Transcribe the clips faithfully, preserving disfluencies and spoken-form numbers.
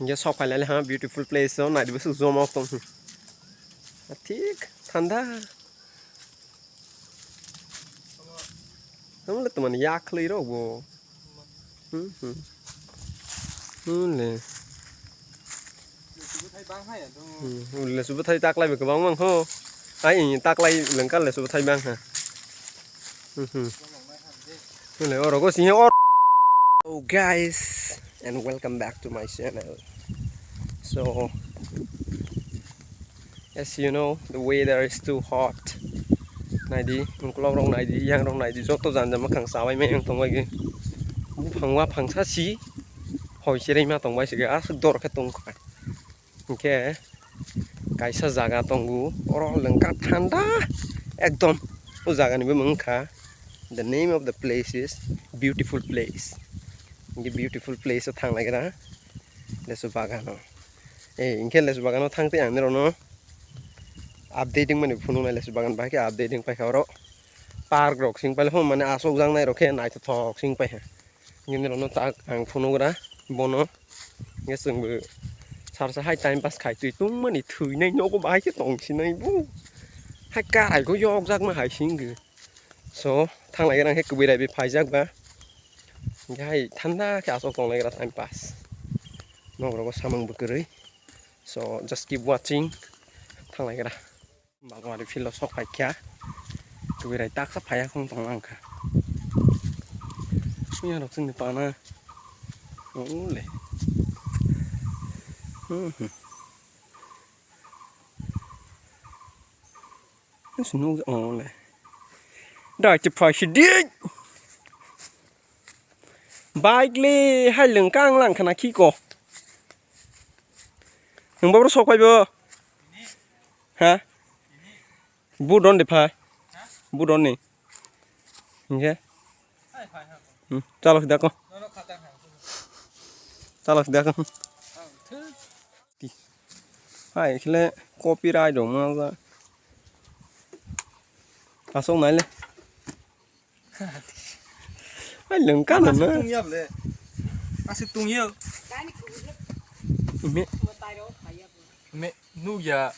Hingke sok phailai ha beautiful place o naidi bwswk joma tong. Thik thanda. Tamo le tongmani yak khwlwi rok bo. Hmm, hmm. Hmm, le. Hmm, hmm, le subo thai taklai bo kwbang mang ho. Ai, taklai lengkar le subo thai bang ha. Hmm, hmm. Hmm, le oro go sing or. Oh, guys, and welcome back to my channel. So, as you know, the weather is too hot. Naidi, ukolog rok naidi, yang rok naidi, joto janja mwkhang chabai mai yang tongbai ge. Buphang waphang sa si, hoi cherei ma tongbai se ge, aswk dor khe tong kha. Hingke kaisa jaga tongo, oro lengka thanda ekdom. O jagani bumung wngkha, the name of the place is beautiful place. Hingke beautiful place o thang naigra lesu bagano. Eh, hingke lesu bagano thang tei ang norokno update wngmani phunuknai lesu bagan bahai khe update wngpaikha oro. Park rok sing pailai phano mane asokjak nai rok khe naithothok sing paikha. Nini rokno tak ang phunugra bono. Nge chwngbo sarsa hai time pass khai twi tungmani thwinai nogo bahai khe tongsinai bo. Hai karai go yokjak ma hai singgo. So, thang lai gra khe kwbwi rai bi phaijak ba. Hingke hai thanda khe aswk tong lai gra time pass. Nok rogo samung bo kwrwi. So, just keep watching. Thang lai gra. Balwari field o sok phai kha. Kwbwi rai taksa phaiya khong tong lang kha. Puya rok chwngni pana. Ole. Hmm, hmm. Nung ole. Dai te phai si di. Bike le hai lengkang lang khana khiko. Nung babro sok phai bo. Ha? Bu don de phai. Bu don ni. Hingke. Hmm, chalo sida ko. Chalo sida ko. Hai khle copyright rok ma ja. Asok nai le. Hai lengka na na. Aswk tungya bole. Aswk tungya. Me. Me nukya.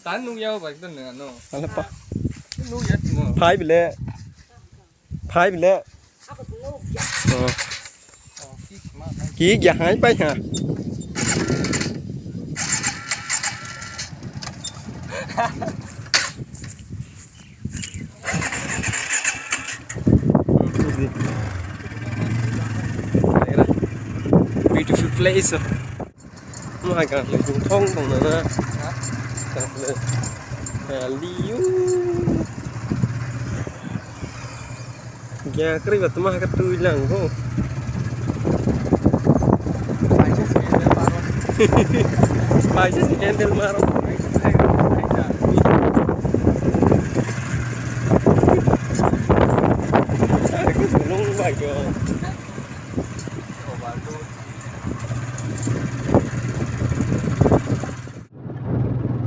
Tan nukya bai don na no. Ala pa. Nukya timo. Phai bile. Phai bile. Oh. Ki kya hai pai ha. Beautiful place. Mai ka le thong tong na na. Ka le. Liu. Gya kri ba tuma ka tui lang ho. Paisa si handle maro. Aku gunung ba yo.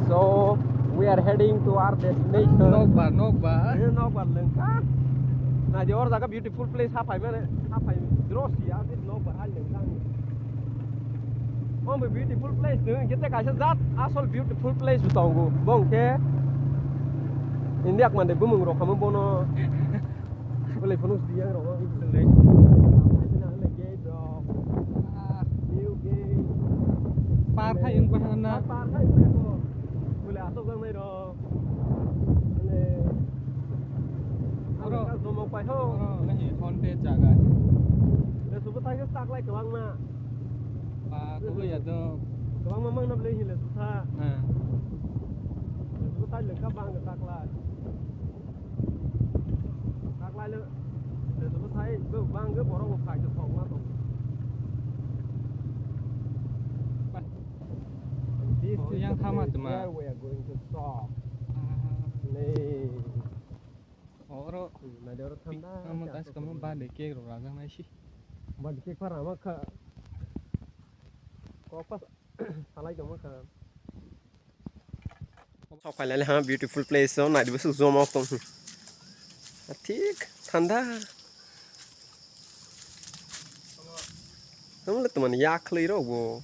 So, we are heading to our destination. Nokbar, nokbar. Eh, nokbar lengka. Na, je or jaga beautiful place ha phai mane, ha phai drosi ya, nokbar ha lengka. Omo beautiful place no, kete kaisa jat asol beautiful place tongo. Bong ke India mande bumung rok kamo bono. Boleh penuh dia rok. Boleh. Hai na le gate rok. New gate. Par khai wng paha na. Par khai wng paha ko. Boleh asok jang nai rok. Boleh. Oro. Asok jang nai rok. Oro, nai haunted jaga. Boleh subutai ke tak lai kebang ma. Ba, kubu ya do. Kebang ma mang na boleh hile sutha. Nah. Boleh subutai le kebang ke tak lai. Taklai le, le, le, sai, bo, bang, bo, borok bo phai, to, thok, ma, to. This Oh, is yang the sama place tu, ma. Where we are going to stop. Ah. Ni. Oro. Hmm, na, oro thanda, Amo chak, kas to, kamu to. Ba de ke ro raga nai si. Ba de ke para ma kha. Kok pas, salai kamu kha. Sok phailai ha beautiful place o naidi bwswk joma tong. Thik thanda. Tamo le tamo ni yakhli rok bo.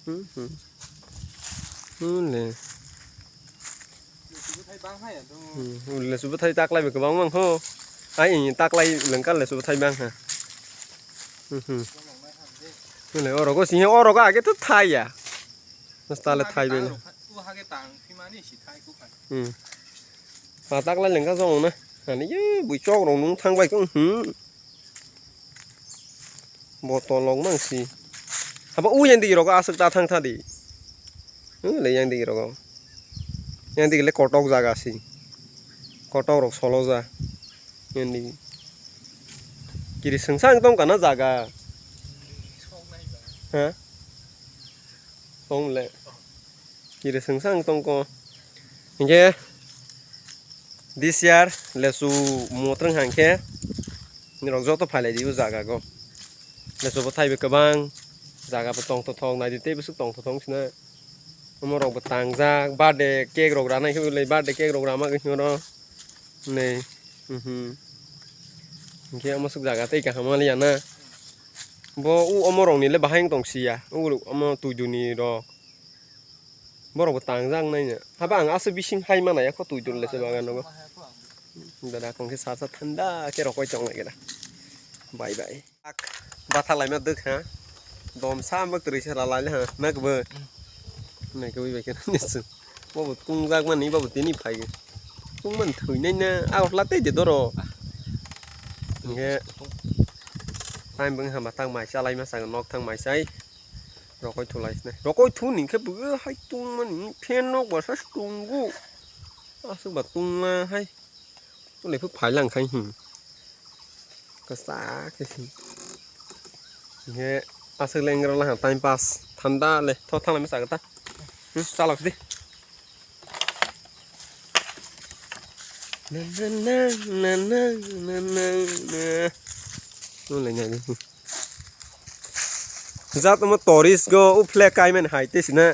Hmm, hmm. Hmm, le. Lesu bwthai bang hai ya, dong. Hmm, hmm, lesu bwthai taklai be kwbang mang ho. Ai, taklai lengka lesu bwthai bang ha. Hmm, hmm. Bang nai ham de. Hmm, le, oro go sing he, oro go age to thai ya. Mas tale thai be. U hage tang phimani si thai ku khai. Hmm. Pa taklai lengka jong na. Ani ye bui chok rong nung thang bai kung. Hmm. Botol rok mang si. Haba u yang digi rok aswk ta thang tha di. U le yang digi rok. Yang digi le kotok jaga si. Kotok rok solo ja. Yang digi. Kiri sengsa ang tong kana jaga. Ha? Tong le. Kiri sengsa ang tongko. Hinkhe this year lesu motrwng hangkhe nirok joto phailai di o jaga go. Lesu bo thaibe kwbang jaga bo tongthothok naidi tei bwswk tongthothok wng sina. Omo rok bo tangjak birthday cake rok ranai khe belai birthday cake rok rama khe oro nei. Mhm. Hinkhe omo swk jaga tei kaham wngya na. Bo u omo rok ni le bahai wng tong siya. U omo twi duni rok. Borok bo tangjak nai no. Haba ang aswk bising hai mana ya kho twi dun le se bagan no. Dada kong khe sa sa thanda khe rokoi tong lai gada. Bye bye. Ak, bathak laima dwk ha. Dom sa ma kwrwi se ralai le ha. Nak bo. Nai khe bai khe nani su. Bo bo tungjak mani bo bo tini phai. Tung man thwi nai na. A hla tei de doro. Nge. Time bwng ha bathak mai chalai ma sa nok thang mai sai. Rokoi thulai sinai. Rokoi thu ni khe bwkhe hai tungmani fan nok ba sa tungo. Aswk ba tungma hai. Tole phu phai lang khai hmm. Kasa khe si. He aswk lengra la time pass. Thanda le. Tho thang le masa ta. Hmm, chalok di. Na, na, na, na, na, na, na, na. Nung lai nai di. Jat omo tourist go u flag kai mani hai te sina.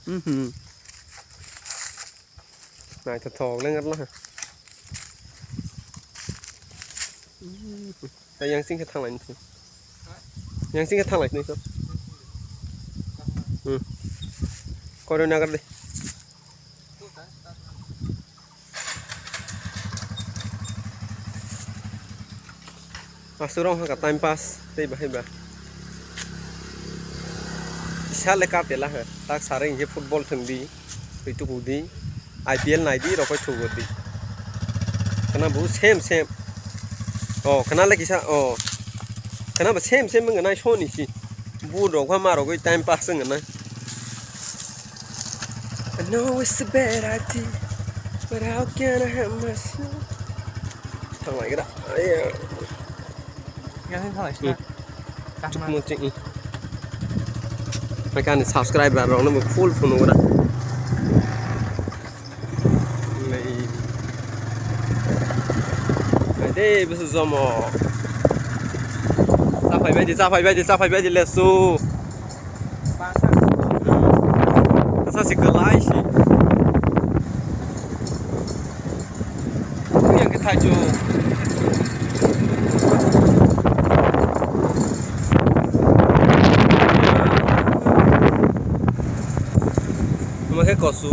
Mhm. Naithothok lengra la. Mhm. Tei yang sing khe thang lai nai. Yang sing khe thang lai nai kho. Hmm. Koro nagar de. Aswk rok hwnka time pass tei bahai ba. Kisa le kap tela ha tak sari hinkhe football thwng di. Twi tuku di, I P L nai di, rokoi thugo di. Khwna bo same, same. Oh, khwna le kisa, oh. Khwna bo same, same wngkha nai soni si. Bo rok pha ma rogwi time pass wngkha nai. I know it's a bad idea, but how can I help myself? Thang lai gra. Aiya. Yang thang lai sina. Hmm. Chukmo ching. Hai kani subscriber rok no bo full phunuk gra. Nei. Hai de, busu jomo. Chaphai bai di, chaphai bai di, chaphai bai di, lesu. Asa si kwlai si. Yang khe thaichuk. Omo khe kosu.